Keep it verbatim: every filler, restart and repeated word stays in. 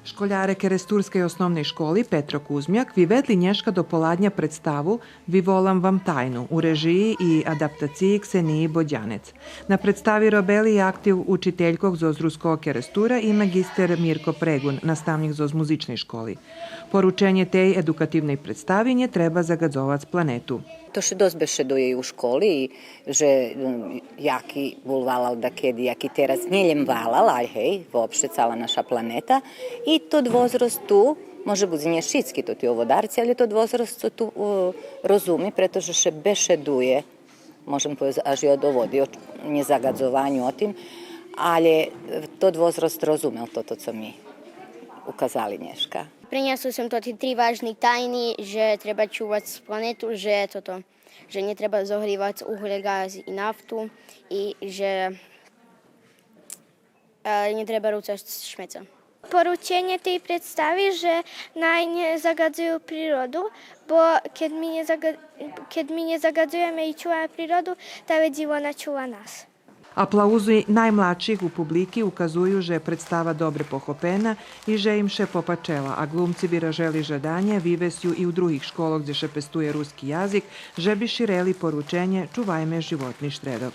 Школяре керестурскей основней школи „Петро Кузмяк” виведли нєшка до поладня представу „Виволам вам тайну” у режиї и адаптациї Ксениї Бодянец. На представи робели и актив учителькох зоз Руского Керестура и маґистер Мирко Прегун, наставнїк зоз музичней школи. Порученє тей едукативней представи: нє треба загадзовац планету. То ше досц бешедує и у школи, и же, м, яки бул валал дакеди, яки тераз, нє лєм валал, аль гей, вообще цала наша планета. И тот возраст ту, може буц нє шицки тоти оводарци, алє тот возраст цо ту, е, розуми, прето же ше бешедує, можем повесц, аж и о доводи, о нєзагадзованю, о тим, алє, е, тот возраст розумел тото цо ми указали нєшка. Принєсол сом тоти три важни тайни, же треба чувац планету, же тото, же нє треба зогривац углє, газ и нафту и же, е, нє треба руцац шмецо. Порученє тей представи же най нє загадзую природу, бо кед ми нє зага-, кед ми нє загадзуєме и чуваме природу, та вец и вона чува нас. Аплаузи наймладших у публики указую же представа добре похопена и же им ше попачела, а ґлумци виражели жаданє вивесц ю и у других школох дзе ше пестує руски язик, же би ширели порученє „Чувайме животни штредок”.